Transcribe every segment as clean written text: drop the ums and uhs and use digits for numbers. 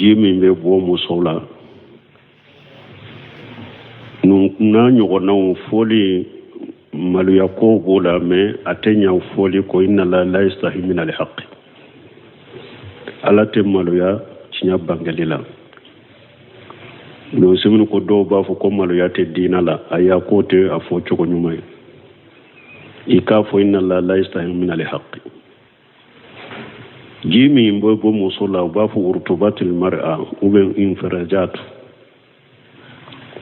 Ji min bɛ bɔ muso la, n'a ɲɔgɔnnaw fɔli, maloya ko b'o la, mais a tɛ ɲa fɔli kɔ. Inna la la yastahi min alhaq, Ala tɛ maloya tiɲɛ bangeli la. Mais semini ko dɔw b'a fɔ ko maloya tɛ diina la. Ayi, a k'o tɛ a fɔ cogo ɲuman ye. I k'a fɔ inna la la yastahi min alhaq. Ji min bɛ bɔ muso la, u b'a fɔ urutubatil mar'a ou bien infirajat.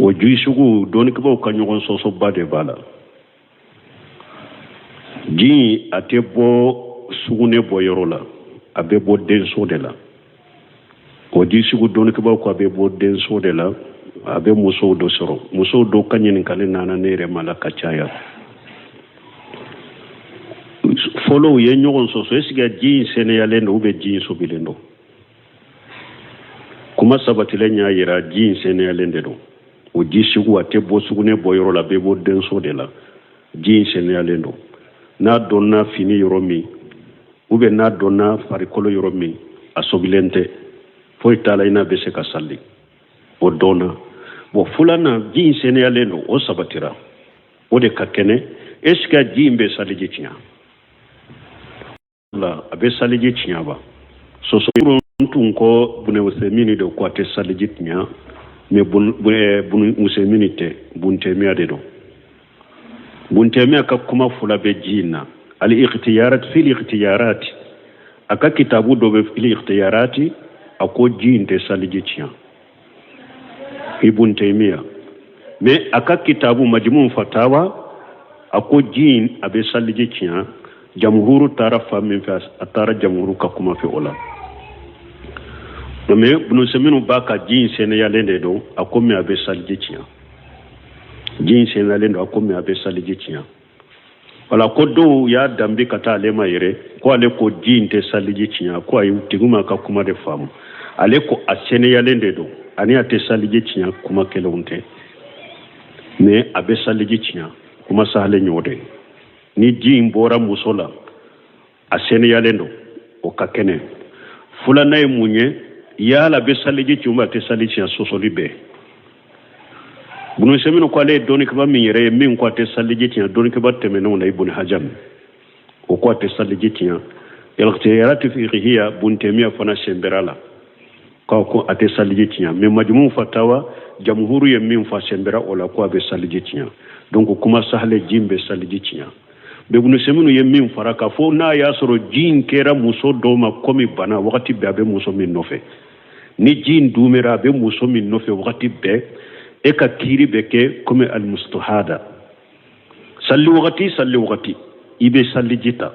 O ji sugu, dɔnnikɛbaaw ka ɲɔgɔn sɔsɔba de b'a la. Ji a tɛ bɔ sugunɛ bɔ yɔrɔ la, a bɛ bɔ denso de la. O ji sugu, dɔnnikɛbaaw ko a bɛ bɔ denso de la, a bɛ musow dɔ sɔrɔ. Musow dɔw ka ɲininkali nana ne yɛrɛ ma la ka caya. Fɔlɔ, u ye ɲɔgɔn sɔsɔ, est ce que ji in sɛnɛyalen don ou bien ji in sobilen don? Kuma sabatilen y'a yira ji in sɛnɛyalen de don. O ji sugu, a tɛ bɔ sugunɛ bɔ yɔrɔ la, a bɛ bɔ denso de la. Ji in sɛnɛyalen don. N'a donna fini yɔrɔ min ou bien n'a donna farikolo yɔrɔ min, a sobilen tɛ, foyi t'a la, i n'a bɛ se ka sali, o dɔnna. Bon, filanan, ji in sɛnɛyalen don, o sabatira, o de ka kɛnɛ. Est ce que ji in bɛ saliji tiɲɛ la? A bɛ saliji tiɲɛ ba sɔsɔ tun ko Bune Usemini de ko a tɛ saliji tiɲɛ, mais Bune Usemini tɛ, Buntemiya de don. Buntemiya ka kuma fila bɛ ji in na, al ikhtiyarat fil ikhtiyarat. A ka kitabu dɔ bɛ fil ikhtiyarati, a ko ji in tɛ saliji tiɲɛ, Ibn Taymiya. Mais a ka kitabu Majmu Fatawa, a ko ji in a bɛ saliji tiɲɛ. Jamhuru taara fan min fɛ, a taara jamhuru ka kuma fɛ o la. Mais Ibn Useminu b'a ka ji in sɛnɛyalen de don, a ko mais a bɛ saliji tiɲɛ. Ji in sɛnɛyalen don, a ko mais a bɛ saliji tiɲɛ. Wala ko dɔw y'a danbe ka taa ale ma yɛrɛ ko ale ko ji in tɛ saliji tiɲɛ, ko ayi, tigi ma ka kuma de faamu. Ale ko a sɛnɛyalen de don ani a tɛ saliji tiɲɛ, kuma kelenw tɛ. Mais a bɛ saliji tiɲɛ, kuma sahalen y'o de. Ni ji in bɔra muso la, a sɛnɛyalen don, o ka kɛnɛ. Filanan ye mun ye? Yala bɛ saliji tiɲɛ, a tɛ saliji tiɲɛ? Sɔsɔli bɛɛ. Bunu Seminu ko ale ye dɔnnikɛba min yɛrɛ ye min ko a tɛ saliji tiɲɛ, dɔnnikɛba tɛmɛnenw na, Ibn Hajam, o ko a tɛ saliji tiɲɛ. Ikhtiyarati fiqhiya, Buntemiya fana senbɛra la k'a ko a tɛ saliji tiɲɛ. Mais Majmu Fatawa, jamhuru ye min fɔ, senbɛra o la ko a bɛ saliji tiɲɛ. Donc kuma sahale, ji bɛ saliji tiɲɛ. Ibn Seminu ye min fara k'a fɔ, n'a y'a sɔrɔ ji in kɛra muso dɔw ma komi bana, wagati bɛɛ a bɛ muso min nɔfɛ, ni ji in dumera, a bɛ muso min nɔfɛ wagati bɛɛ, e ka kiiri bɛ kɛ komi almustuhada. Salli wagati, salli wagati, i bɛ saliji ta.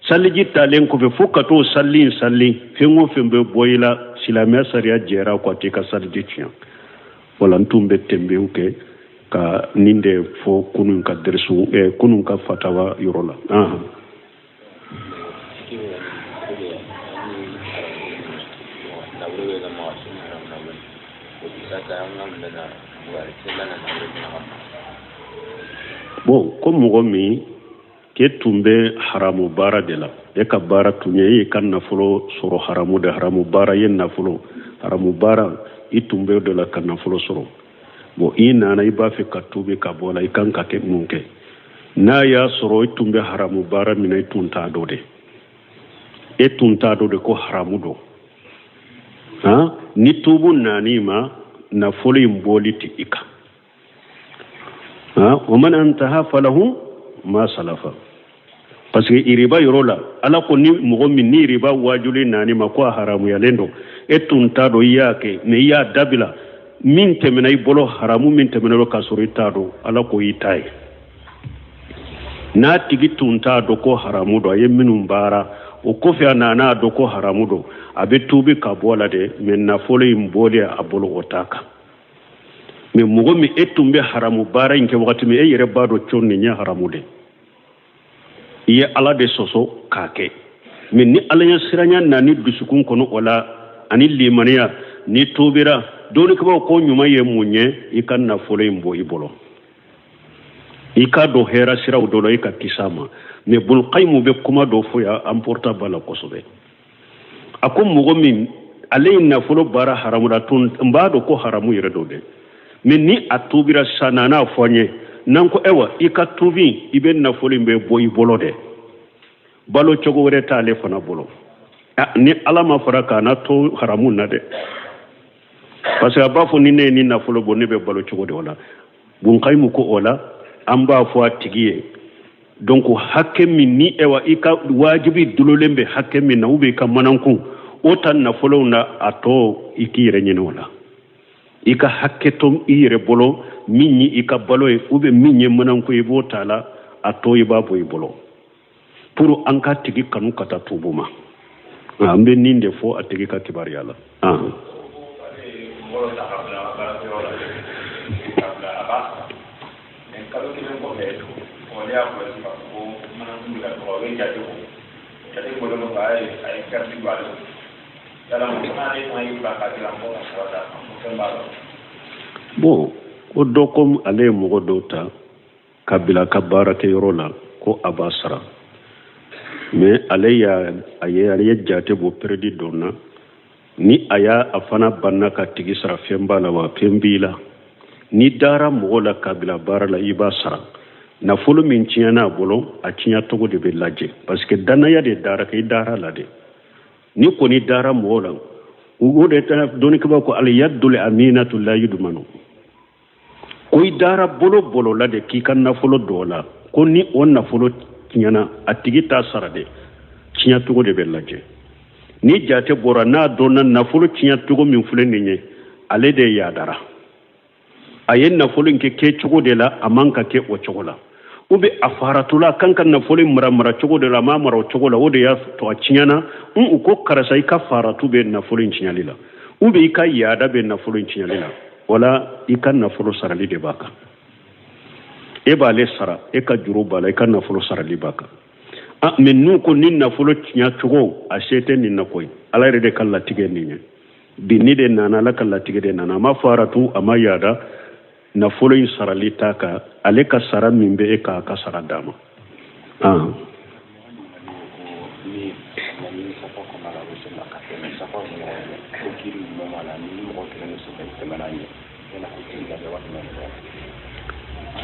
Saliji talen kɔfɛ, fo ka t'o salli in salli, fɛn o fɛn bɛ bɔ i la, silamɛya sariya jɛra ko a t'i ka saliji tiɲɛ. Wala n tun bɛ tɛnbɛnw kɛ ka nin de fɔ kunun ka dɛrɛsu, kunun ka fatawa yɔrɔ la. Bon, ko mɔgɔ min k'e tun bɛ haramu baara de la, e ka baara tun ye e y'i ka nafolo sɔrɔ haramu de, haramu baara ye nafolo, haramu baara i tun bɛ o de la ka nafolo sɔrɔ. Bon, i nana i b'a fɛ ka tubi ka bɔ a la, i kan ka kɛ mun kɛ? N'a y'a sɔrɔ i tun bɛ haramu baara min na, i tun t'a dɔn de, e tun t'a dɔn de ko haramu don. Han, ni tubu nan'i ma, nafolo in bɔli tɛ i kan. Han, wa man intaha falahu ma salafa. Parce que iriba yɔrɔ la, Ala ko ni mɔgɔ min ni iriba wajuli nani ma ko a haramuyalen don, e tun t'a dɔn, i y'a kɛ, mais i y'a dabila, min tɛmɛna i bolo, haramu min tɛmɛna i k'a sɔrɔ i t'a dɔn, Ala ko i t'a ye. N'a tigi tun t'a dɔn ko haramu don, a ye minnu baara o kɔfɛ, a nana a dɔn ko haramu don, a bɛ tuubi ka bɔ a la de, mais nafolo in bɔlen a bolo, o t'a kan. Mais mɔgɔ min e tun bɛ haramu baara in kɛ wagati min, e yɛrɛ b'a dɔn co nin ye haramu de, i ye Ala de sɔsɔ k'a kɛ. Mais ni Ala ɲɛ siranya nani dusukun kɔnɔ o la ani limaniya, ni tuubira, dɔnnikɛbaw ko ɲuman ye mun ye? I ka nafolo in bɔ i bolo, i k'a dɔn hɛrɛ siraw dɔ la, i ka kisi a ma. Mais Bulkayimu bɛ kuma dɔ fɔ yan, important b'a la kosɛbɛ. A ko mɔgɔ min Ale ye nafolo baara haramu la tun, n b'a dɔn ko haramu yɛrɛ don dɛ, mais ni a tuubira sisan, nana fɔ n ye, n'an ko ayiwa, i ka tuubi, i bɛ nafolo in bɛ bɔ i bolo dɛ, balo cogo wɛrɛ t'ale fana bolo. Ni Ala ma fara k'a na to haramu na dɛ, parce que a b'a fɔ ni ne ye ni nafolo bɔ, ne bɛ balo cogo de o la. Bunkayimu ko o la, an b'a fɔ a tigi ye, donc hakɛ min ni ewa i ka wajibi dulolen bɛ hakɛ min na, ou bien i ka manankun o ta nafolow na, a tɔ i k'i yɛrɛ ɲini o la. I ka hakɛ to i yɛrɛ bolo, min ye i ka balo ye, ou bien min ye manankun ye, i b'o ta la, a tɔ i b'a bɔ i bolo, pour an ka tigi kanu ka taa tubu ma. An bɛ nin de fɔ a tigi ka kibaruya la. Kalo kelen kɔfɛ, ne y'a kɔlɔsi k'a fɔ ko manankun bɛ ka dɔgɔ, o ye jate bɔ, jate bɔlen kɔfɛ, a ye pɛrɛdi bɔ ale kun. Yala mun fana ale fana y'i bila k'a dilan fo ka sara d'a kan, o fɛn b'a la? Bon, ko dɔ ko ale ye mɔgɔ dɔw ta ka bila ka baarakɛyɔrɔ la ko a b'a sara, mais ale y'a a ye ale ye jate bɔ pɛrɛdi dɔ na, ni a y'a a fana banna ka tigi sara, fɛn b'a la wa? Fɛn b'i la. N'i dara mɔgɔ la ka bila baara la, i b'a sara. Nafolo min tiɲɛna a bolo, a tiɲɛ cogo de bɛ lajɛ, parce que danaya de dara ka i dara la de. Ni kɔni dara mɔgɔ la, o de dɔnnikɛbaa ko al yadul aminatu la yudmanu, ko i dara bolo bolo la de k'i ka nafolo dɔ la, ko ni o nafolo tiɲɛna, a tigi t'a sara de, tiɲɛ cogo de bɛ lajɛ. Ni jate bɔra, n'a dɔnna nafolo tiɲɛ cogo min filɛ nin ye, ale de yadara a ye nafolo in kɛ kɛcogo de la, a man ka kɛ o cogo la, ou bien a faratula kan ka nafolo in mara mara cogo de la, a m'a mara o cogo la, o de y'a to a tiɲɛna. U ko karisa, i ka faratu bɛ nafolo in tiɲɛli la, ou bien i ka yaada bɛ nafolo in tiɲɛli la, wala i ka nafolo sarali de b'a kan. E b'ale sara, e ka juru b'a la, i ka nafolo sarali b'a kan. Mais n'u ko ni nafolo tiɲɛ cogo a se tɛ nin na koyi, Ala yɛrɛ de ka latigɛ nin ye. Bi ni de nana, Ala ka latigɛ de nana, a ma faratu, a ma yaada, nafolo in sarali t'a kan, ale ka sara min bɛ e k'a ka sara d'a ma.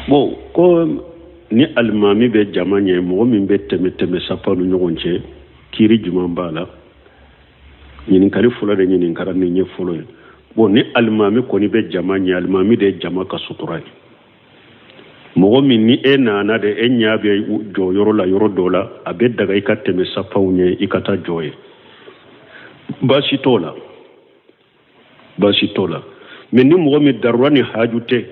Bon, ko ni alimami bɛ jama ɲɛ, mɔgɔ min bɛ tɛmɛ tɛmɛ safa ni ɲɔgɔn cɛ, kiiri jumɛn b'a la? Ɲininkali fɔlɔ de ɲininkara ni ɲɛ fɔlɔ ye. Bon, ni alimami kɔni bɛ jama ɲɛ, alimami de ye jama ka sutura ye. Mɔgɔ min ni e nana de, e ɲɛ bɛ jɔ yɔrɔ la, yɔrɔ dɔ la, a bɛ daga i ka tɛmɛ safaw ɲɛ, i ka taa jɔ ye, baasi t'o la, baasi t'o la. Mais ni mɔgɔ min darura ni haju tɛ,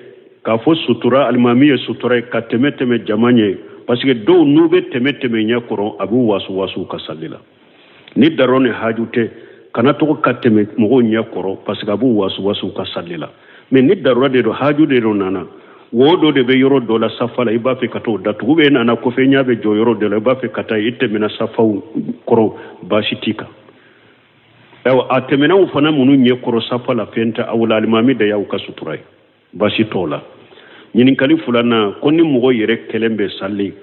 k'a fɔ sutura, alimami ye sutura ye ka tɛmɛ tɛmɛ jama ɲɛ, parce que dɔw n'u bɛ tɛmɛ tɛmɛ ɲɛ kɔrɔ, a b'u wasu wasu ka sali la. Ni darura ni haju tɛ, kana tɔgɔ ka tɛmɛ mɔgɔw ɲɛ kɔrɔ, parce que a b'u wasu wasu ka sali la. Mais ni darura de don, haju de don, nana wo dɔ de bɛ yɔrɔ dɔ la safa la, i b'a fɛ ka t'o datugu, bɛ nana kɔfɛ, ɲɛ bɛ jɔ yɔrɔ dɔ la, i b'a fɛ ka taa, i tɛmɛna safaw kɔrɔ, baasi t'i kan. Ayiwa, a tɛmɛnaw fana minnu ɲɛ kɔrɔ safa la, fɛn tɛ aw la, alimami de y'aw ka sutura ye, baasi t'o la. Ɲininkali filanan, ko ni mɔgɔ yɛrɛ kɛlen bɛ sali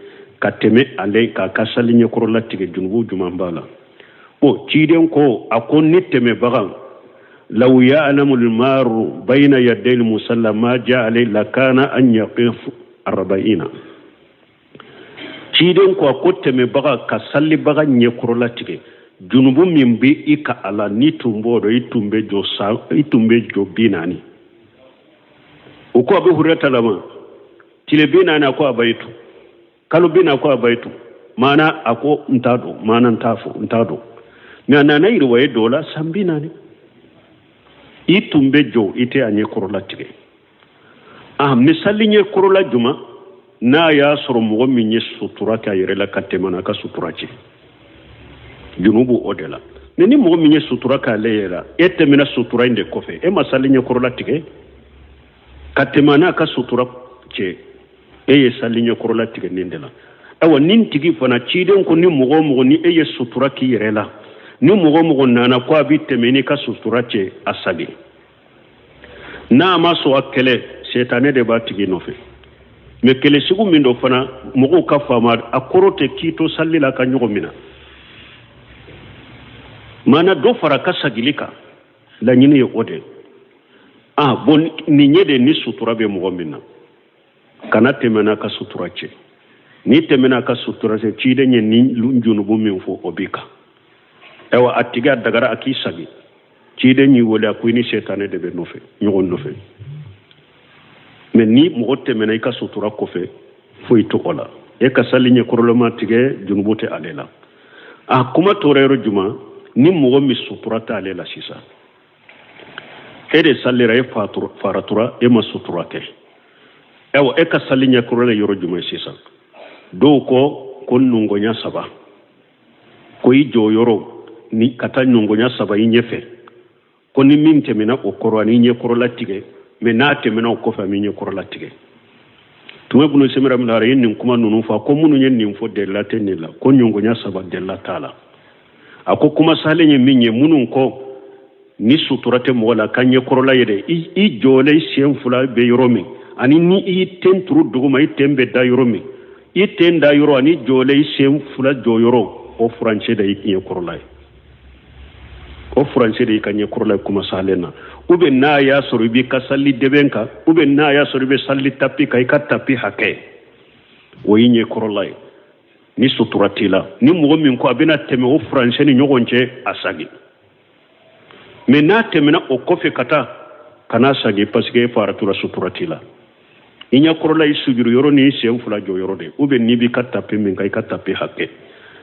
ka tɛmɛ ale k'a ka sali ɲɛkɔrɔla tigɛ, junubu jumɛn b'a la? O ciden ko, a ko ni tɛmɛbaga, law ya'lamu al-maru bayna yaday al-musalla ma ja'a alayhi lakana an yaqif arba'ina. Ciden ko, a ko tɛmɛbaga ka salibaga ɲɛkɔrɔla tigɛ, junubu min bɛ i ka a la, n'i tun b'o dɔn, i tun bɛ jɔ sa, i tun bɛ jɔ 40. O ko Abu Hurairata lama tile 40, a ko a bayitu, kalo 40, ko a bayitu, maana a ko n t'a dɔn, maana n t'a fɔ, n t'a dɔn. Mais a nana yiriwaye dɔ la, san 40 i tun bɛ jɔ, i tɛ a ɲɛkɔrɔla tigɛ. Misali ɲɛkɔrɔla juma, n'a y'a sɔrɔ mɔgɔ min ye sutura kɛ a yɛrɛ la ka tɛmɛ n'a ka sutura cɛ, junubu o de la. Mais ni mɔgɔ min ye sutura k'ale yɛrɛ la, e tɛmɛna sutura in de kɔfɛ, e ma sali ɲɛkɔrɔla tigɛ ka tɛmɛ n'a ka sutura cɛ, e ye sali ɲɛkɔrɔla tigɛ nin de la. Ayiwa, nin tigi fana, ciden ko ni mɔgɔ o mɔgɔ ni e ye sutura k'i yɛrɛ la, ni mɔgɔ o mɔgɔ nana ko a bɛ tɛmɛ n'i ka sutura cɛ, a sali. N'a ma sɔn a kɛlɛ, setanɛ de b'a tigi nɔfɛ. Mais kɛlɛ sugu min don fana, mɔgɔw ka faamu, a kɔrɔ tɛ k'i to sali la ka ɲɔgɔn minɛ, maana dɔ fara ka sagili kan. Laɲini ye o de ye. Ah bon, nin ye de ni sutura bɛ mɔgɔ min na, kana tɛmɛ n'a ka sutura cɛ. N'i tɛmɛna a ka sutura cɛ, ciden ye nin junubu min fɔ, o b'i kan. Ayiwa, a tigi a dagara a k'i sagi. Ciden y'i wele, a ko i ni sɛtanɛ de bɛ nɔfɛ ɲɔgɔn nɔfɛ. Mɛ ni mɔgɔ tɛmɛna i ka sutura kɔfɛ, foyi tɛ o la. E ka sali ɲɛkɔrɔla ma tigɛ, junubu tɛ ale la. A kuma tora yɔrɔ juma? Ni mɔgɔ min sutura t'ale la sisan, e de salira, e faratura, e ma sutura kɛ. Ayiwa, e ka sali ɲɛkɔrɔla yɔrɔ jumɛn sisan? Dɔw ko nɔngɔnya saba, ko i jɔ yɔrɔ ni ka taa nɔngɔnya saba i ɲɛfɛ, ko ni min tɛmɛna o kɔrɔ, ani ɲɛkɔrɔla tigɛ. Mɛ n'a tɛmɛna o kɔfɛ, a mi ɲɛkɔrɔla tigɛ. Tuma bunu semira min ye nin kuma ninnu fɔ, ko minnu ye nin fɔ, delila tɛ nin la, ko ɲɔngɔnya saba delila t'a la. A ko kuma salen ye min ye, minnu ko ni sutura tɛ mɔgɔ la ka ɲɛkɔrɔla yɛrɛ, i jɔlen, i sen fila bɛ yɔrɔ min, ani ni i ten turu duguma, i ten bɛ da yɔrɔ min, i ten da yɔrɔ ani jɔlen, i sen fila jɔ yɔrɔ, o furancɛ de y'i ɲɛkɔrɔla ye, o furancɛ de y'i ka ɲɛkɔrɔla ye kuma salen na. Ou bien n'a y'a sɔrɔ i b'i ka sali dɛbɛn kan, ou bien n'a y'a sɔrɔ i bɛ sali tapi kan, i ka tapi hakɛ, o y'i ɲɛkɔrɔla ye. Ni sutura t'i la, ni mɔgɔ min ko a bɛna tɛmɛ o furancɛ ni ɲɔgɔn cɛ, a sagi. Mɛ n'a tɛmɛna o kɔfɛ ka taa, kana sagi, parce que e faratura, sutura t'i la. I ɲɛkɔrɔla i sujuru yɔrɔ ni i sen fila jɔ yɔrɔ de, ou bien n'i b'i ka tapi min kan, i ka tapi hakɛ.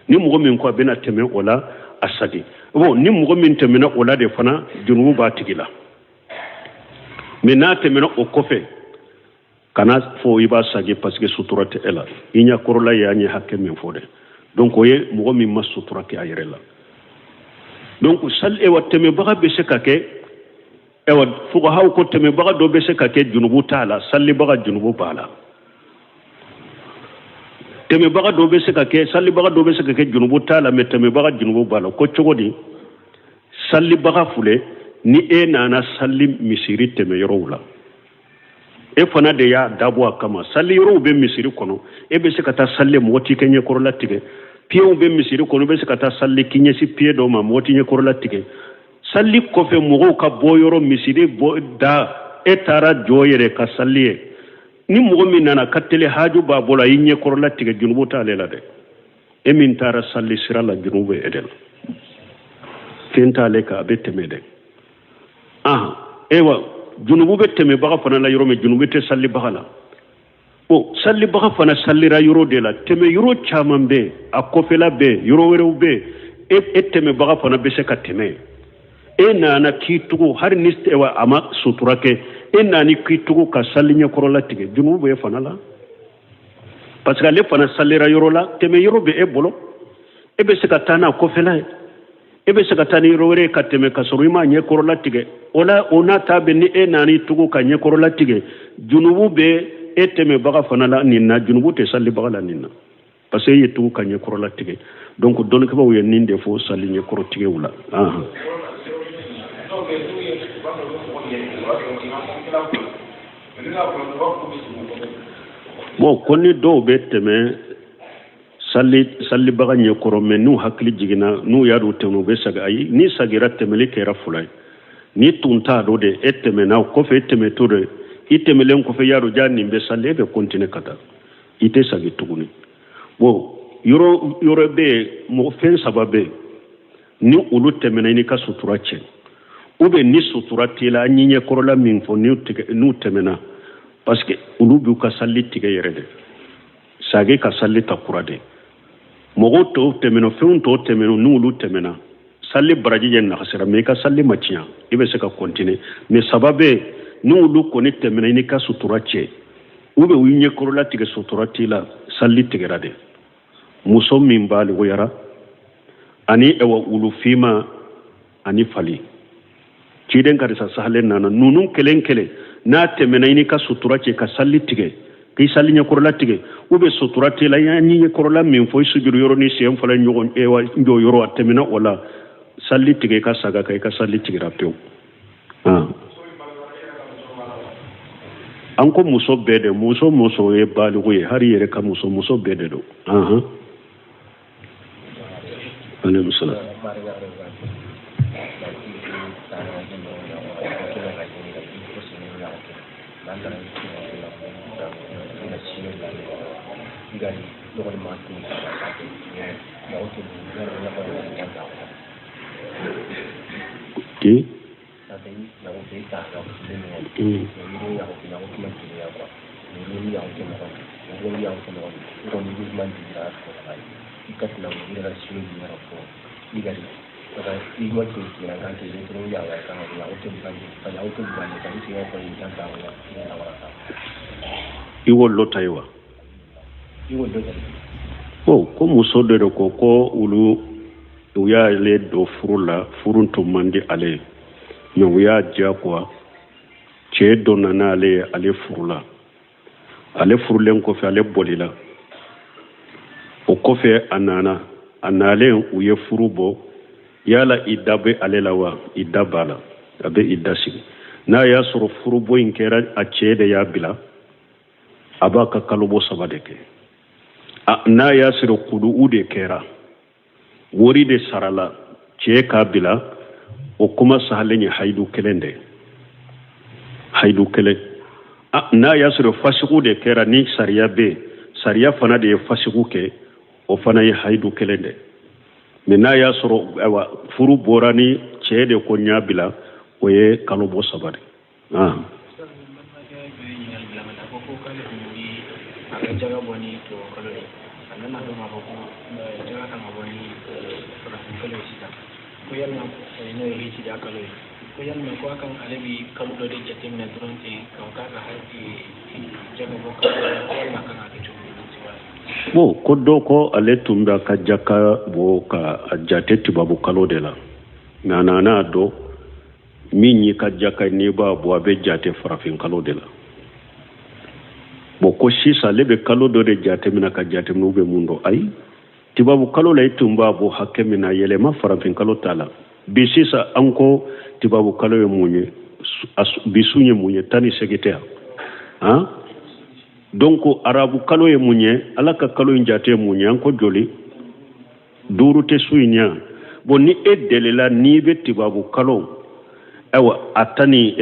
Ni mɔgɔ min ko a bɛna tɛmɛ o la, a sagi. Bon, ni mɔgɔ min tɛmɛna o la de fana, junubu b'a tigi la. Mɛ n'a tɛmɛna o kɔfɛ, kana fɔ i b'a sagi, parce que sutura tɛ e la. I ɲɛkɔrɔla ye an ye hakɛ min fɔ dɛ. Donc o ye mɔgɔ min ma sutura kɛ a yɛrɛ la. Donc sali, ewa, tɛmɛbaga bɛ se ka kɛ, ewa, fuqahaw ko tɛmɛbaga dɔ bɛ se ka kɛ junubu t'a la, salibaga junubu b'a la. Tɛmɛbaga dɔ bɛ se ka kɛ, salibaga dɔ bɛ se ka kɛ junubu t'a la, mɛ tɛmɛbaga junubu b'a la. Ko cogo di? Salibaga filɛ, ni e nana sali misiri tɛmɛ yɔrɔw la, e fana de y'a dabɔ a kama. Sali yɔrɔw bɛ misiri kɔnɔ, e bɛ se ka taa sali, mɔgɔ t'i kɛ ɲɛkɔrɔla tigɛ. Piyew bɛ misiri kɔnɔ, i bɛ se ka taa sali k'i ɲɛsin piye dɔ ma, mɔgɔ t'i ɲɛkɔrɔla tigɛ. Sali kɔfɛ, mɔgɔw ka bɔ yɔrɔ, misiri bɔ da, e taara jɔ yɛrɛ ka sali ye. Ni mɔgɔ min nana ka teli, haju b'a bolo, a y'i ɲɛkɔrɔla tigɛ, junubu t'ale la dɛ. E min taara sali sira la, junubu bɛ e de la. Fɛn t'ale kan, a bɛ tɛmɛ dɛ. Ahan, ewa, junubu bɛ tɛmɛbaga fana la yɔrɔ min, junubu tɛ salibaga la. Bon, salibaga fana salira yɔrɔ de la, tɛmɛ yɔrɔ caman bɛ yen, a kɔfɛla bɛ yen, yɔrɔ wɛrɛw bɛ yen. E tɛmɛbaga fana bɛ se ka tɛmɛ. E nana k'i tugu, hali ni a ma sutura kɛ, e nana k'i tugu ka sali ɲɛkɔrɔla tigɛ, junubu bɛ e fana la, parce que ale fana salira yɔrɔ la, tɛmɛ yɔrɔ bɛ e bolo. E bɛ se ka taa n'a kɔfɛla ye, e bɛ se ka taa ni yɔrɔ wɛrɛ ye ka tɛmɛ ka sɔrɔ i m'a ɲɛkɔrɔla tigɛ. O la, o n'a ta bɛ, ni e nana i tugu ka ɲɛkɔrɔla tigɛ, junubu bɛ e tɛmɛbaga fana la nin na, junubu tɛ salibaga la nin na, parce que e ye tugu ka ɲɛkɔrɔla tigɛ. Donc dɔnnikɛbaaw ye nin de fɔ sali ɲɛkɔrɔtigɛw la. Bon, ko ni dɔw bɛ tɛmɛ salibaga ɲɛkɔrɔ, mɛ n'u hakili jiginna, n'u y'a dɔn tɛmɛ, u bɛ sagi. Ayi, ni sagira, tɛmɛli kɛra fila ye. Ni tun t'a dɔn de, e tɛmɛna o kɔfɛ, e tɛmɛtɔ de, i tɛmɛlen kɔfɛ, y'a dɔn ja nin bɛ sali, e bɛ continuer ka taa, i tɛ sagi tuguni. Bon, yɔrɔ yɔrɔ bɛ yen, mɔgɔ fɛn saba bɛ yen, ni olu tɛmɛna i n'i ka sutura cɛ, ou bien ni sutura t'i la, an ye ɲɛkɔrɔla min fɔ, n'u tɛmɛna, parce que olu b'u ka sali tigɛ yɛrɛ de, sagi ka sali ta kura de. Mɔgɔw tɔw tɛmɛna, fɛnw tɔw tɛmɛna, n'olu tɛmɛna, sali baraji ye nagasira, mɛ i ka sali ma tiɲɛ, i bɛ se ka continuer. Mɛ saba bɛ yen, n'olu kɔni tɛmɛna i n'i ka sutura cɛ, ou bien u ɲɛkɔrɔla tigɛ, sutura t'i la, sali tigɛra de. Muso min baliguyara, ani ɛwa wulu finma, ani fali, ciden karisa sahalen nana ninnu kelen kelen, n'a tɛmɛna i n'i ka sutura cɛ ka sali tigɛ, k'i sali ɲɛkɔrɔla tigɛ, ou bien sutura t'i la, i ɲɛkɔrɔla min fɔ, i sujuru yɔrɔ ni sen fila ɲɔgɔn ɛwa jɔ yɔrɔ, a tɛmɛna o la, sali tigɛ, i ka saga kan, i ka sali tigɛra pewu. An ko muso bɛɛ de, muso ye baliku ye, hali yɛrɛ ka muso bɛɛ de don. Aleykum salaam. Ki i wolo ta ye wa? Bon, ko muso dɔ de ko ko olu u y'ale don furu la, furu tun man di ale ye, mais u y'a diyagoya. Cɛ dɔ nana ale ye, ale furula. Ale furulen kɔfɛ, ale bolila. O kɔfɛ a nana, a nalen u ye furu bɔ. Yala i da bɛ ale la wa? I da b'a la, a bɛ i da sigi. N'a y'a sɔrɔ furubɔ in kɛra, a cɛ de y'a bila, a b'a ka kalobɔ 3 de kɛ. N'a y'a sɔrɔ kudu'u de kɛra, wari de sarala cɛ k'a bila, o kuma sahalen ye hayidu kelen de, hayidu kelen. N'a y'a sɔrɔ fasiku de kɛra, ni sariya bɛ yen, sariya fana de ye fasiku kɛ, o fana ye hayidu kelen de. Mais n'a y'a sɔrɔ, ayiwa, furu bɔra ni cɛ de ko n y'a bila, o ye kalo bɔ 3 de. Ah. A ka jaga bɔ ni tubabu kalo ye, a nana dɔn k'a fɔ ko jaga kan ka bɔ ni farafin kalo ye sisan, ko yalima n'o ye hijira kalo ye, ko yalima ko a kan ale bi kalo dɔ de jateminɛ dɔrɔn ten ka k'a ka jaga bɔ kalo la, walima a kan ka kɛ cogo min? Bon, ko dɔ ko ale tun bɛ a ka jaka bɔ ka a jate tubabu kalo de la, mais a nana a dɔn min y'i ka jaka, n'i b'a bɔ, a bɛ jate farafin kalo de la. Bon, ko sisan ale bɛ kalo dɔ de jateminɛ ka jateminɛ, u bɛ mun dɔn? Ayi, tubabu kalo la, i tun b'a bɔ hakɛ min na, yɛlɛma farafin kalo t'a la. Bi sisan, an ko tubabu kalo ye mun ye? Bi sun ye mun ye? 18 tɛ yan han? Donc arabu kalo ye mun ye? Ala ka kalo in jate ye mun ye? An ko joli? 5 tɛ su in yan. Bon, ni e delila n'i bɛ tubabu kalo, ayiwa, a tan ni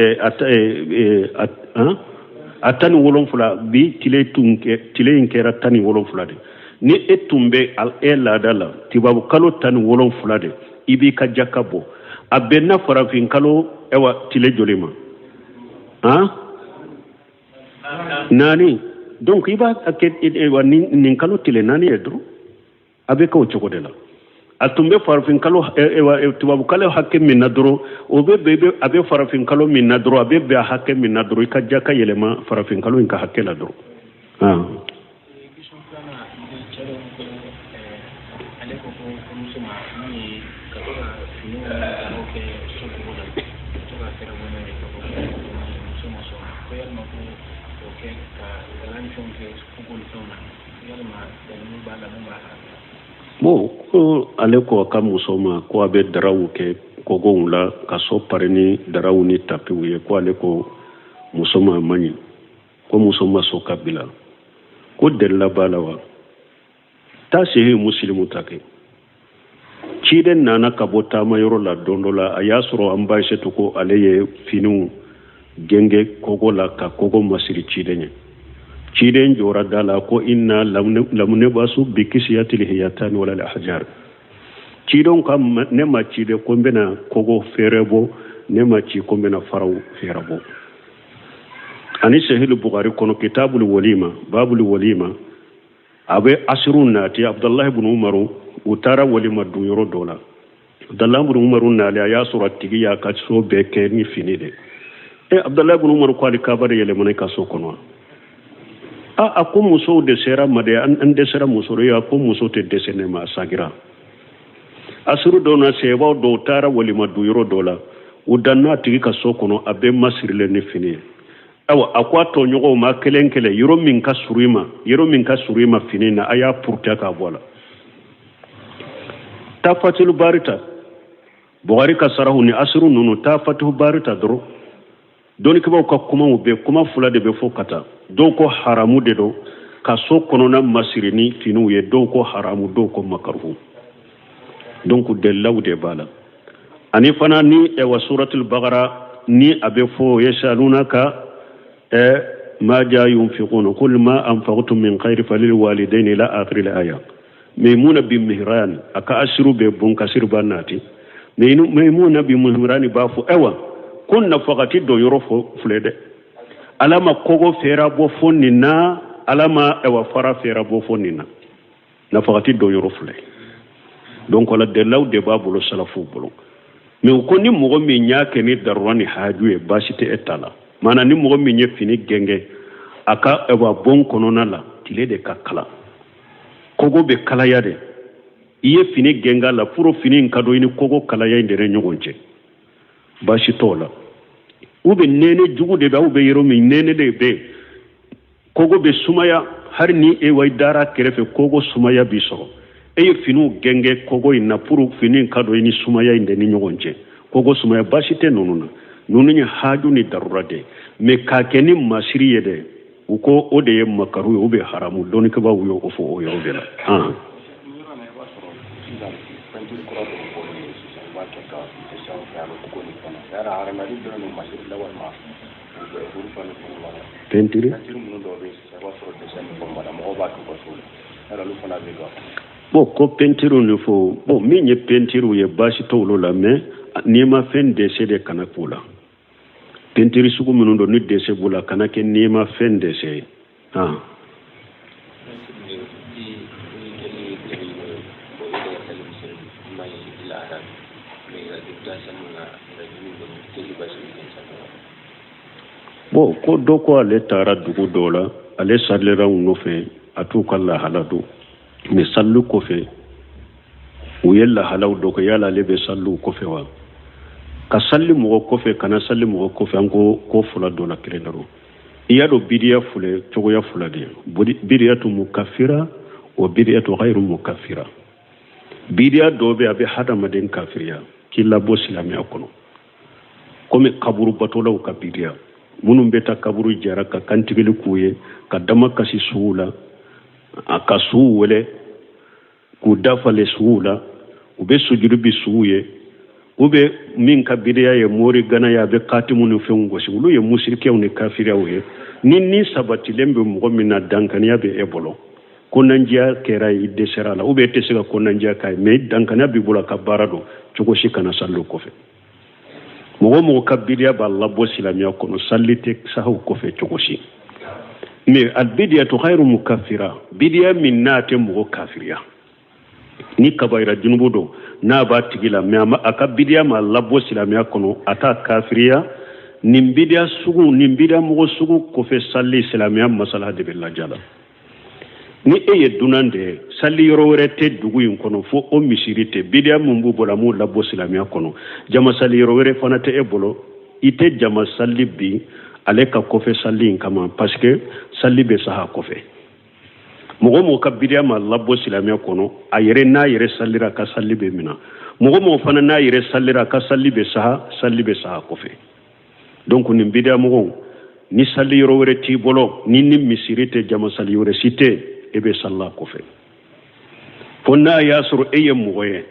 a 17, bi tile tun tile in kɛra 17 de. Ni e tun bɛ e laada la tubabu kalo 17 de, i b'i ka jaka bɔ, a bɛnna farafin kalo, ayiwa, tile joli ma? Han, 4. Donc i b'a kɛ, ayiwa, nin kalo tile 4 ye dɔrɔn, a bɛ kɛ o cogo de la. A tun bɛ farafin kalo, tubabu kalo hakɛ min na dɔrɔn, o bɛ bɛn, a bɛ farafin kalo min na dɔrɔn, a bɛ bɛn a hakɛ min na dɔrɔn, i ka jaka yɛlɛma farafin kalo in ka hakɛ la dɔrɔn. Ale ko ko furumuso ma min ye ka to ka finiw ni daraw kɛ so kogo la, ka to ka fɛɛrɛ bɔ n'a ye, ka fɔ ko muso ma sɔn, ko yalima ko o kɛ ka dara ni fɛnw kɛ kogo ni fɛnw na, yalima dalilu b'a la mun b'a la? Bon, ko ale ko a ka muso ma ko a bɛ daraw kɛ kogow la ka so pari ni daraw ni tapiw ye, ko ale ko muso ma man ɲi, ko muso ma sɔn ka bila, ko delila b'a la wa? Taa sehi Musilimu ta kɛ. Ciden nana ka bɔ taama yɔrɔ la don dɔ la, a y'a sɔrɔ an ba Aïssatou ko ale ye finiw genge kogo la ka kogo masiri ciden ye. Ciden jɔra da la ko inna lam nubasu bi kisiyatil hiyatani wala al ahjar. Cidenw ka ne ma ci de ko n bɛna kogo fɛɛrɛ bɔ, ne ma ci ko n bɛna faraw fɛɛrɛ bɔ. Ani Sahih Bukhari kɔnɔ, kitabul walima, babul walima, a bɛ asiru nati Abdullahi ibn Umaru, u taara walima dun yɔrɔ dɔ la. Abdullahi ibn Umaru nalen, a y'a sɔrɔ a tigi y'a ka so bɛɛ kɛ ni fini de. E Abdullahi ibn Umaru ko alikaba de yɛlɛmana i ka so kɔnɔ wa? A a ko musow dɛsɛra ma de, an dɛsɛra muso de. A ko muso tɛ dɛsɛ ne ma, a sagira. Asiru dɔw na, sɛbaw dɔw taara walima dun yɔrɔ dɔ la, u danna a tigi ka so kɔnɔ, a bɛɛ masirilen ni fini ye. Ayiwa, a ko a tɔɲɔgɔnw ma kelen kelen, yɔrɔ min ka surun i ma, yɔrɔ min ka surun i ma fini na, a y'a purute k'a bɔ a la. Taa Fatilu Bari ta, Bukari ka sarahu ni asiru ninnu, taa Fatihu Bari ta dɔrɔn. Dɔnnikɛbaaw ka kumaw bɛ kuma fila de bɛ fɔ ka taa. Dɔw ko haramu de don ka so kɔnɔna masiri ni finiw ye, dɔw ko haramu, dɔw ko makaruhu. Donc dalilaw de b'a la. Ani fana ni ɛwa suratul Bagara ni a bɛ fɔ yasalunaka Ɛ maja yunfiquna qul ma anfaqtum min khairin falil walidayni ila akhiril aya. Maimuna bin Mihran a ka asiru bɛ bon kasiri b'a nati. Maimuna bin Mihran b'a fɔ ayiwa ko nafakati dɔ yɔrɔ fɔ filɛ dɛ, Ala ma kogo fɛɛrɛ bɔ fo nin na, Ala ma ayiwa fara fɛɛrɛ bɔ fo nin na, nafakati dɔ yɔrɔ filɛ. Donc la dalilaw de b'a bolo salafuw bolo. Mais u ko ni mɔgɔ min y'a kɛ ni darura ni haju ye, baasi tɛ e ta la. Maana ni mɔgɔ min ye fini gɛngɛ a ka ayiwa bon kɔnɔna la, tile de ka kala, kogo bɛ kalaya de, i ye fini gɛngɛ a la pour fini in ka don i ni kogo kalaya in de ni ɲɔgɔn cɛ, baasi t'o la. Ou bien nɛnɛ jugu de bɛ aw bɛ yɔrɔ min, nɛnɛ de bɛ yen, kogo bɛ sumaya, hali ni e wa i dara kɛrɛfɛ kogo sumaya b'i sɔrɔ, e ye finiw gɛngɛ kogo in na pour fini in ka don i ni sumaya in de ni ɲɔgɔn cɛ, kogo sumaya baasi tɛ ninnu na. Ninnu ye haju ni darura de ye. Mais k'a kɛ ni masiri ye dɛ, u ko o de ye makaru ye ou bien haramu. Dɔnnikɛbaaw ye o fɔ o yɔrɔ de la. Pɛntiri bon ko pɛntiriw ni fo bon min ye pɛntiriw ye baasi t'olu la, mais n'i ma fɛn dɛsɛ de kana k'o la. Pɛntiri sugu minnu don ni dɛsɛ b'u la, kana kɛ n'i ma fɛn dɛsɛ ye. Bon ko dɔ ko ale taara dugu dɔ la, ale salira u nɔfɛ, a t'u ka lahala dɔn, mais sali kɔfɛ u ye lahalaw dɔ kɛ, yala ale bɛ saliw kɔfɛ wa? Ka sali mɔgɔ kɔfɛ, kana sali mɔgɔ kɔfɛ, an ko ko fila dɔ la kelen dɔrɔn. I y'a dɔn bidiya filɛ cogoya fila de ye, bidiyatu mukafira wa bidiyatu ghayru mukafira. Bidiya dɔ bɛ a bɛ hadamaden kafiriya k'i labɔ silamɛya kɔnɔ, komi kaburu batolaw ka bidiya, minnu bɛ taa kaburu jara ka kantigɛli k'u ye, ka dama kasi suw la, a ka suw wele k'u dafale suw la, u bɛ sujuru bi suw ye, u bɛ min ka bidiya ye mori gana ye, a bɛ katimu ni fɛnw gosi, olu ye musirikɛw ni kafiriyaw ye. Ni ni sabatilen bɛ mɔgɔ min na, dankaniya bɛ e bolo, kɔnɔnandiya kɛra i dɛsɛra la, ou bien e tɛ se ka kɔnɔnandiya k'a ye, mais dankaniya b'i bolo a ka baara don, cogo si kana sali o kɔfɛ. Mɔgɔ mɔgɔ ka bidiya b'a labɔ silamɛya kɔnɔ, sali tɛ sahaw kɔfɛ cogo si. Mais al bidiyatu ghayru mukaffira, bidiya min n'a tɛ mɔgɔ kafiriya, ni kabayira junubu don n'a b'a tigi la, mais a ka bidiya ma labɔ silamɛya kɔnɔ, a t'a kafiriya. Nin bidiya sugu, nin bidiya mɔgɔ sugu kɔfɛ sali, silamɛya masala de bɛ lajɛ la. Ni e ye dunan de ye, sali yɔrɔ wɛrɛ tɛ dugu in kɔnɔ fo o misiri tɛ, bidiya min b'u bolo a m'u labɔ silamɛya kɔnɔ, jama sali yɔrɔ wɛrɛ fana tɛ e bolo, i tɛ jama sali bi ale ka kɔfɛ sali in kama, parce que sali bɛ saha kɔfɛ. Mɔgɔ mɔgɔ ka bidiya ma labɔ silamɛya kɔnɔ, a yɛrɛ n'a yɛrɛ salira, ka sali bɛ mina. Mɔgɔ mɔgɔ fana n'a yɛrɛ salira, ka sali bɛ saha, sali bɛ saha kɔfɛ. Donc nin bidiya mɔgɔw, ni sali yɔrɔ wɛrɛ t'i bolo, ni ni misiri tɛ, jama sali wɛrɛ si tɛ, e bɛ salila kɔfɛ. Fo n'a y'a sɔrɔ e ye mɔgɔ ye,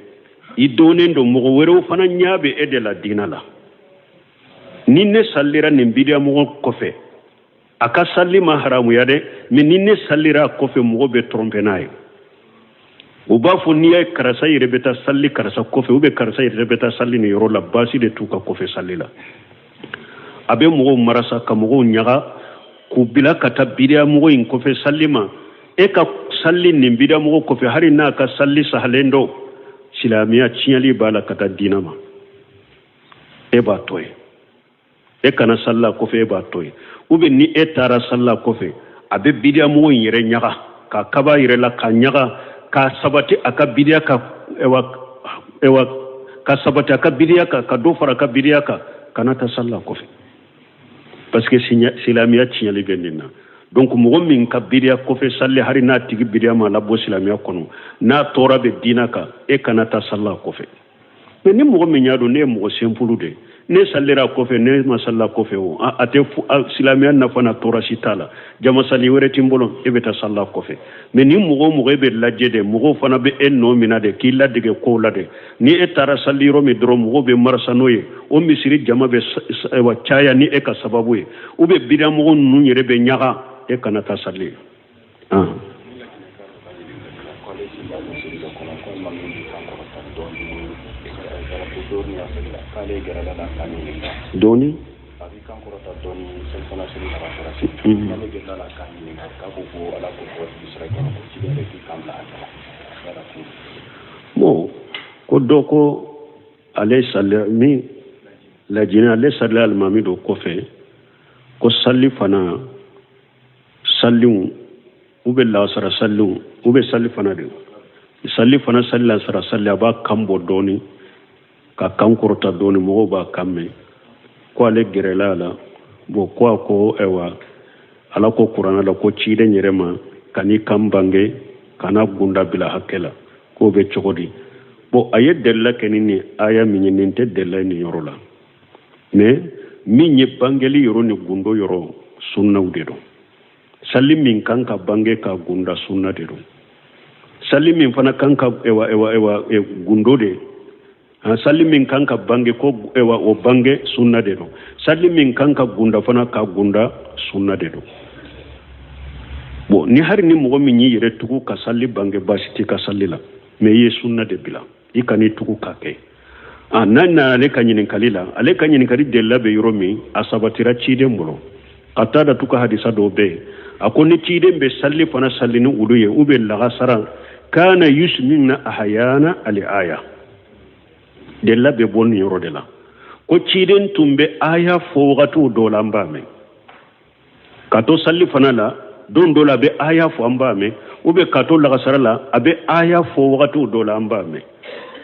i donnen don, mɔgɔ wɛrɛw fana ɲɛ bɛ e de la diinɛ la. Ni ne salira nin bidiya mɔgɔ kɔfɛ, a ka sali ma haramuya dɛ, mais ni ne salira a kɔfɛ, mɔgɔ bɛ tromper n'a ye. U b'a fɔ n'i ye karisa yɛrɛ bɛ taa sali karisa kɔfɛ, ou bien karisa yɛrɛ bɛ taa sali nin yɔrɔ la, baasi de t'u ka kɔfɛ sali la. A bɛ mɔgɔw marasa ka mɔgɔw ɲaga k'u bila ka taa bidiya mɔgɔ in kɔfɛ sali ma. E ka sali nin bidiya mɔgɔ kɔfɛ, hali n'a ka sali sahalen don, silamɛya tiɲɛli b'a la ka taa diinɛ ma, e b'a to yen. E kana salila kɔfɛ, e b'a to yen. Ou bien ni e taara salila kɔfɛ, a bɛ bidiya mɔgɔ in yɛrɛ ɲaga k'a kaba yɛrɛ la, k'a ɲaga k'a sabati a ka bidiya kan, ewa ka sabati a ka bidiya kan, ka dɔ fara a ka bidiya kan, kana taa salila kɔfɛ, parce que silamɛya tiɲɛli bɛ nin na. Donc mɔgɔ min ka bidiya kɔfɛ sali, hali n'a tigi bidiya ma labɔ silamɛya kɔnɔ, n'a tɔɔrɔ bɛ diinɛ kan, e kana taa salila kɔfɛ. Mais ni mɔgɔ min y'a dɔn ne ye mɔgɔ simple de ye, ne salira kɔfɛ, ne ma salila kɔfɛ, o a tɛ silamɛya nafa na tɔɔrɔ si t'a la, jama sali wɛrɛ t'i bolo, e bɛ taa salila kɔfɛ. Mais ni mɔgɔ o mɔgɔ e bɛ lajɛ de, mɔgɔw fana bɛ e nɔ minɛ de k'i ladege kow la de. Ni e taara sali yɔrɔ min dɔrɔn, mɔgɔw bɛ marasa n'o ye, o misiri jama bɛ caya ni e ka sababu ye, ou bien bidamɔgɔ ninnu yɛrɛ bɛ ɲaga, e kana taa sali ye. Dɔɔni bon, ko dɔ ko ale sali min lajinɛ, ale salila alimami dɔ kɔfɛ, ko sali fana saliw u bɛ lasara saliw u bɛ sali fana de sali fana sali lasara sali, a b'a kan bɔ dɔɔni ka kan kɔrɔta dɔɔni, mɔgɔw b'a kan mɛn, ko ale gɛrɛla a la. Bon, ko a ko ayiwa, Ala ko kuranɛ la ko ciden yɛrɛ ma kan'i kan bange, kana gunda bila hakɛ la, k'o bɛ cogo di? Bon, a ye delila kɛ ni nin aya min ye, nin tɛ delila ye nin yɔrɔ la, mais min ye bangeli yɔrɔ ni gundo yɔrɔ, sunnaw de don. Sali min kan ka bange ka gunda, sunna de don. Sali min fana kan ka ewa ewa ewa e, gundo de, sali min kan ka bange ko ewa o bange, sunna de don. Sali min kan ka gunda fana ka gunda, sunna de don. Bon, ni hari ni mɔgɔ min y'i yɛrɛ tugu ka sali bange, baasi t'i ka sali la, mais i ye sunna de bila, i kan'i tugu k'a kɛ. A n'a nana ale ka ɲininkali la, ale ka ɲininkali delila bɛ yɔrɔ min, a sabatira ciden bolo. Katadatu ka hadisa dɔw bɛ yen, a ko ni ciden bɛ sali fana sali ni olu ye, u bɛ lagasara kana yusmina ahayana ali aya, delila bɛ bɔ nin yɔrɔ de la, ko ciden tun bɛ aya fɔ wagatiw dɔw la, an b'a mɛn. Ka to sali fana la, don dɔ la a bɛ aya fɔ, an b'a mɛn, ou bien ka to lagasara la, a bɛ aya fɔ wagatiw dɔ la, an b'a mɛn.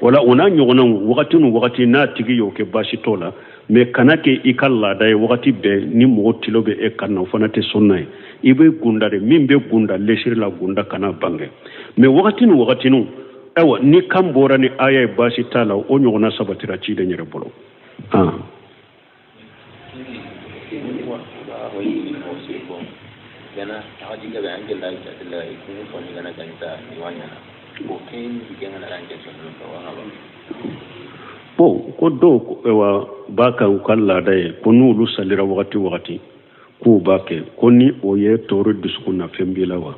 Wala o n'a ɲɔgɔnnaw, wagati ni wagati n'a tigi y'o kɛ, baasi t'o la, mais kana kɛ i ka laada ye wagati bɛɛ ni mɔgɔ tilo bɛ e kan na, o fana tɛ sunna ye. I bɛ gunda de, min bɛ gunda lesiri la, gunda, kana bange. Mais wagati ni wagatiniw, ayiwa, ni kan bɔra ni aya ye, baasi t'a la, o ɲɔgɔnna sabatira ciden yɛrɛ bolo. Bon, ko dɔw ayiwa b'a kan u ka laada ye ko n'olu salira wagati wagati k'u b'a kɛ, ko ni o ye tɔɔrɔ dusukun na, fɛn b'i la wa?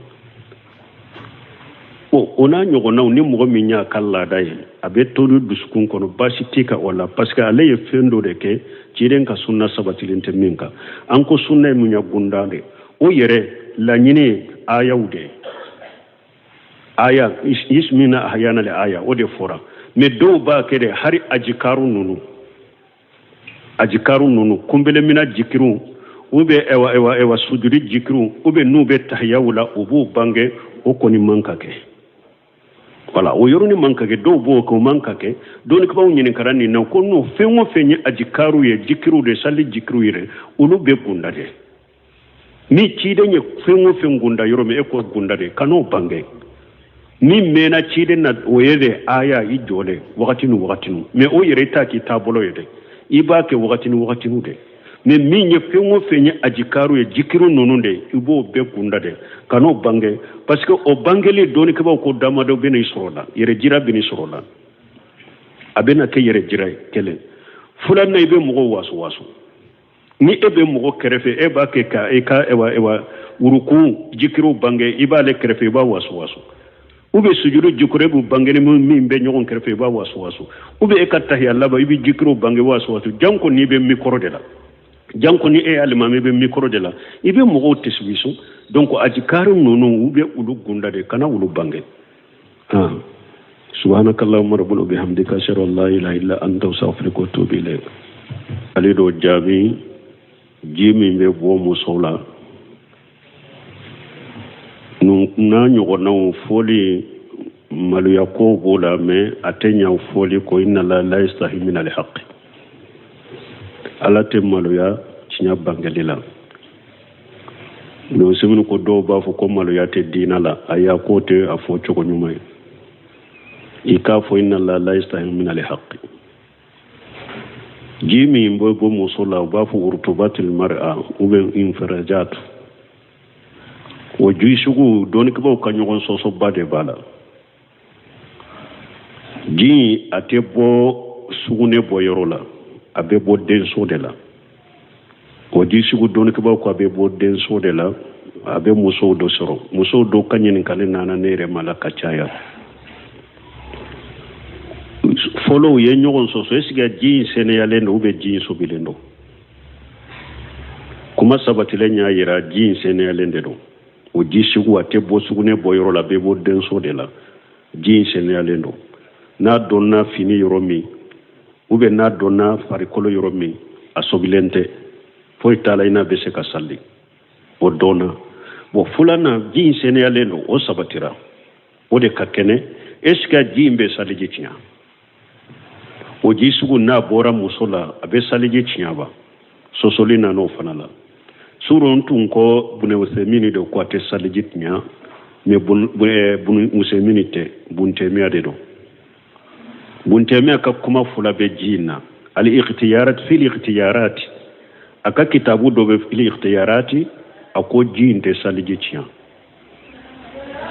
Bon, o n'a ɲɔgɔnnaw, ni mɔgɔ min y'a ka laada ye, a bɛ to dusukun kɔnɔ, baasi t'i kan o la, parce que ale ye fɛn dɔ de kɛ ciden ka sunna sabatilen tɛ min kan. An ko sunna ye mun ye? Gunda de. O yɛrɛ laɲini ye ayaw de ye, aya yusmina ahayana le aya, o de fɔra. Mais dɔw b'a kɛ de, hari ajikaru ninnu, ajikaru ninnu, kunbelemina jikiriw, u bɛ ewa ewa ewa sujudi jikiriw, u bɛ n'u bɛ tahiyaw la, u b'u bange, o kɔni man ka kɛ. Wala o yɔrɔnin man ka kɛ, dɔw b'o kɛ, o man ka kɛ. Dɔnnikɛbaaw ɲininkara nin na ko n'o fɛn o fɛn ye ajikaru ye, jikiriw de, sali jikiriw yɛrɛ, olu bɛ gunda de. Ni ciden ye fɛn o fɛn gunda yɔrɔ min, e ko gunda de, kan'o bange. Min mɛnna ciden na, o ye de aya i jɔ de wagati ni wagati ni, mais o yɛrɛ i t'a k'i taabolo ye dɛ, i b'a kɛ wagati ni wagati ni de. Mais min ye fɛn o fɛn ye ajikaru ye, jikiru ninnu de, i b'o bɛɛ gunda de, kan'o bange, parce que o bangeli, dɔnnikɛbaaw ko damadɔ bɛ n'i sɔrɔ la, yɛrɛ jira bɛ n'i sɔrɔ la, a bɛna kɛ yɛrɛ jira ye. Kelen filanan, i bɛ mɔgɔw waso waso. Ni e bɛ mɔgɔ kɛrɛfɛ, e b'a kɛ ka e ka ewa ewa wurukun jikiriw bange, i b'ale kɛrɛfɛ, i b'a waso waso. U bɛ sujuru jikiri, e b'u bange ni min bɛ ɲɔgɔn kɛrɛfɛ, i b'a waso waso. U bɛ e ka tahiya laban, i bɛ jikiriw bange, waso waso. Janko n'i bɛ mikɔrɔ de la, janko ni e alimami bɛ mikɔrɔ de la, i bɛ mɔgɔw tɛsiwisu. Donc ajikari ninnu, u bɛ olu gunda de, kana olu bange. Subhanaka allahumma rabbana bihamdika, ashhadu an la ilaha illa anta, astaghfiruka wa atubu ilayk. Ale dɔ jaabi, ji min bɛ bɔ muso la n'a ɲɔgɔnnaw fɔli, maloya ko b'o la, mais a tɛ ɲa fɔli ko inna allaha la yastahi min alhaq, Ala tɛ maloya tiɲɛ bangeli la. Mais semini ko dɔw b'a fɔ ko maloya tɛ diina la, ayi, a k'o tɛ a fɔ cogo ɲuman ye. I k'a fɔ inna allaha la yastahi min alhaq. Ji min bɛ bɔ muso la, u b'a fɔ urutubatil mar'a ou bien infirajat, o ji sugu, dɔnnikɛbaaw ka ɲɔgɔn sɔsɔba de b'a la. Ji in, a tɛ bɔ sugunɛ bɔ yɔrɔ la, a bɛ bɔ denso de la. O ji sugu, dɔnnikɛbaaw ko a bɛ bɔ denso de la, a bɛ musow dɔ sɔrɔ. Musow dɔw ka ɲininkali nana ne yɛrɛ ma la ka caya. Fɔlɔ, u ye ɲɔgɔn sɔsɔ, est ce que ji in sɛnɛyalen don ou bien ji in sobilen don? Kuma sabatilen y'a yira ji in sɛnɛyalen de don. O ji sugu, a tɛ bɔ sugunɛ bɔ yɔrɔ la, a bɛ bɔ denso de la. Ji in sɛnɛyalen don. N'a donna fini yɔrɔ min ou bien n'a donna farikolo yɔrɔ min, a sobilen tɛ, foyi t'a la, i n'a bɛ se ka sali, o dɔnna. Bon, filanan, ji in sɛnɛyalen don, o sabatira, o de ka kɛnɛ. Est ce que ji in bɛ saliji tiɲɛ? O ji sugu, n'a bɔra muso la, a bɛ saliji tiɲɛ ba? Sɔsɔli nana o fana la. Surɔ n tun ko Bune Usemini de ko a tɛ saliji tiɲɛ, mais Bune Usemini tɛ, Buntemiya de don. Buntemiya ka kuma fila bɛ ji in na, al ikhtiyarat fil ikhtiyarat. A ka kitabu dɔ bɛ fil ikhtiyarati, a ko ji in tɛ saliji tiɲɛ,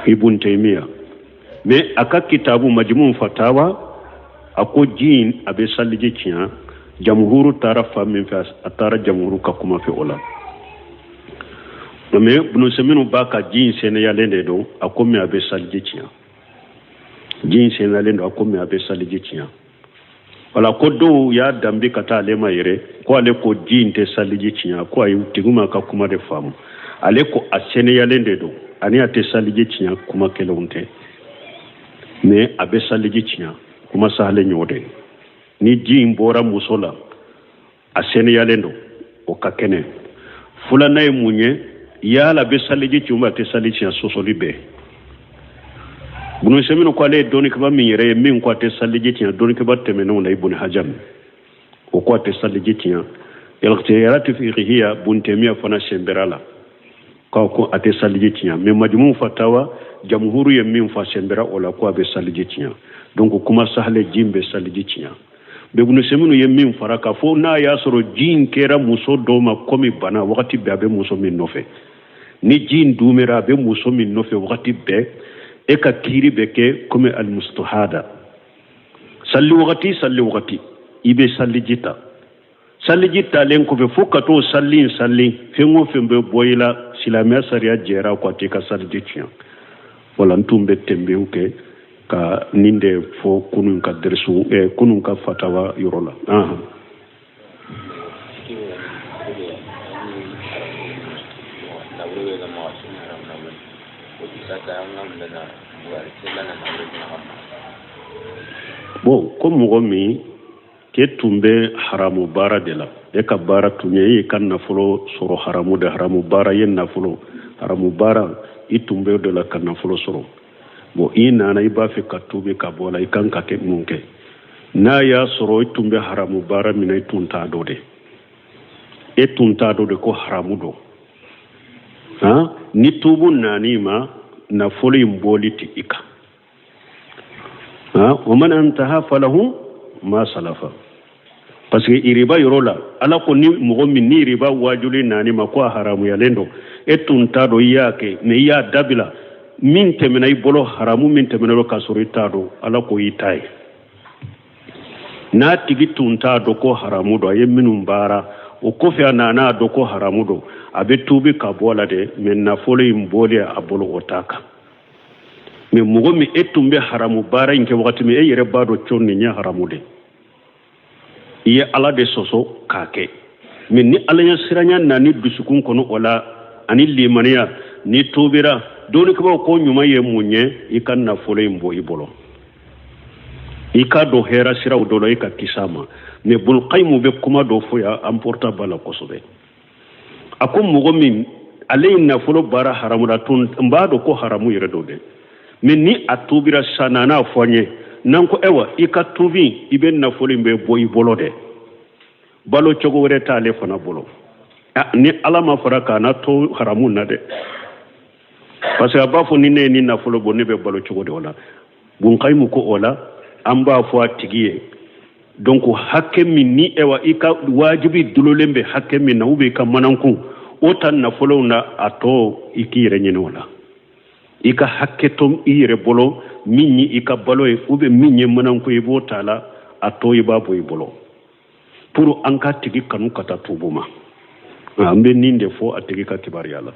Ibn Taymiya. Mais a ka kitabu Majmu Fatawa, a ko ji in, a bɛ saliji tiɲɛ. Jamuhuru taara fan min fɛ, a taara jamuhuru ka kuma fɛ o la. Mais Ibn Useminu b'a ka ji in sɛnɛyalen de don, a ko mais a bɛ saliji tiɲɛ. Ji in sɛnɛyalen don, a ko mais a bɛ saliji tiɲɛ. Wala ko dɔw y'a danbi ka taa ale ma yɛrɛ ko ale ko ji in tɛ saliji tiɲɛ, ko ayi, tigi ma ka kuma de faamu. Ale ko a sɛnɛyalen de don ani a tɛ saliji tiɲɛ, kuma kelenw tɛ. Mais a bɛ saliji tiɲɛ, kuma sahalen y'o de. Ni ji in bɔra muso la, a sɛnɛyalen don, o ka kɛnɛ. Filanan ye mun ye? Yala bɛ saliji tiɲɛ, a tɛ saliji tiɲɛ? Sɔsɔli bɛɛ. Bunu Seminu ko ale ye dɔnnikɛba min yɛrɛ ye min ko a tɛ saliji tiɲɛ, dɔnnikɛba tɛmɛnenw na, Ibn Hajam, o ko a tɛ saliji tiɲɛ. Ikhtiyarati fiqhiya, Buntemiya fana senbɛra la k'a ko a tɛ saliji tiɲɛ. Mais Majmu Fatawa, jamuhuru ye min fɔ, senbɛra o la ko a bɛ saliji tiɲɛ. Donc kuma sahale, ji bɛ saliji tiɲɛ. Ibn Seminu ye min fara k'a fɔ, n'a y'a sɔrɔ ji in kɛra muso dɔw ma komi bana, wagati bɛɛ a bɛ muso min nɔfɛ, ni ji in dumera, a bɛ muso min nɔfɛ wagati bɛɛ, e ka kiiri bɛ kɛ komi alimustuhada. Salli wagati, salli wagati, i bɛ saliji ta. Saliji talen kɔfɛ, fo ka t'o salli in salli, fɛn o fɛn bɛ bɔ i la, silamɛya sariya jɛra ko a t'i ka saliji tiɲɛ. Wala n tun bɛ tɛnbɛnw kɛ ka nin de fɔ kunun ka dɛrisu, kunun ka fatawa yɔrɔ la. Bon, ko mɔgɔ min k'e tun bɛ haramu baara de la, e ka baara tun ye e y'i ka nafolo sɔrɔ haramu de, haramu baara ye nafolo, haramu baara i tun bɛ o de la ka nafolo sɔrɔ. Bon, i nana, i b'a fɛ ka tubi ka bɔ a la, i kan ka kɛ mun kɛ? N'a y'a sɔrɔ i tun bɛ haramu baara min na, i tun t'a dɔn de, e tun t'a dɔn de ko haramu don. Han, ni tubu nan'i ma, nafolo in bɔli tɛ i kan. Han, wa man intaha falahu ma salafa. Parce que iriba yɔrɔ la, Ala ko ni mɔgɔ min ni iriba wajuli nani ma ko a haramuyalen don, e tun t'a dɔn, i y'a kɛ, mais i y'a dabila, min tɛmɛna i bolo, haramu min tɛmɛna i k'a sɔrɔ i t'a dɔn, Ala ko i ta ye. N'a tigi tun t'a dɔn ko haramu don, a ye minnu baara o kɔfɛ, a nana a dɔn ko haramu don, a bɛ tuubi ka bɔ a la dɛ, mais nafolo in bɔli a bolo, o t'a kan. Mais mɔgɔ min e tun bɛ haramu baara in kɛ wagati min, e yɛrɛ b'a dɔn co nin ye haramu de, i ye Ala de sɔsɔ k'a kɛ. Mais ni Ala ɲɛ siranya nani dusukun kɔnɔ o la ani limaniya, ni tuubira, dɔnnikɛbaw ko ɲuman ye mun ye? I ka nafolo in bɔ i bolo, i k'a dɔn hɛrɛ siraw dɔ la, i ka kisi a ma. Mais Bulkayimu bɛ kuma dɔ fɔ yan, important b'a la kosɛbɛ. A ko mɔgɔ min ale ye nafolo baara haramu la, tun n b'a dɔn ko haramu yɛrɛ don dɛ, mais ni a tuubira sisan, nana fɔ an ye, n'an ko ayiwa, i ka tuubi, i bɛ nafolo in bɛ bɔ i bolo dɛ, balo cogo wɛrɛ t'ale fana bolo, ni Ala ma fara k'a na to haramu na dɛ, parce que a b'a fɔ ni ne ye ni nafolo bɔ, ne bɛ balo cogo de o la. Bunkayimu ko o la, an b'a fɔ a tigi ye Donc hakɛ min ni ewa i ka wajibi dulolen bɛ hakɛ min na ou bien i ka manankun, o ta nafolow na, a tɔ i k'i yɛrɛ ɲini o la. I ka hakɛ to i yɛrɛ bolo, min ye i ka balo ye ou bien min ye manankun ye, i b'o ta la, a tɔ i b'a bɔ i bolo pour an ka tigi kanu ka taa tubu ma. An bɛ nin de fɔ a tigi ka kibaruya la.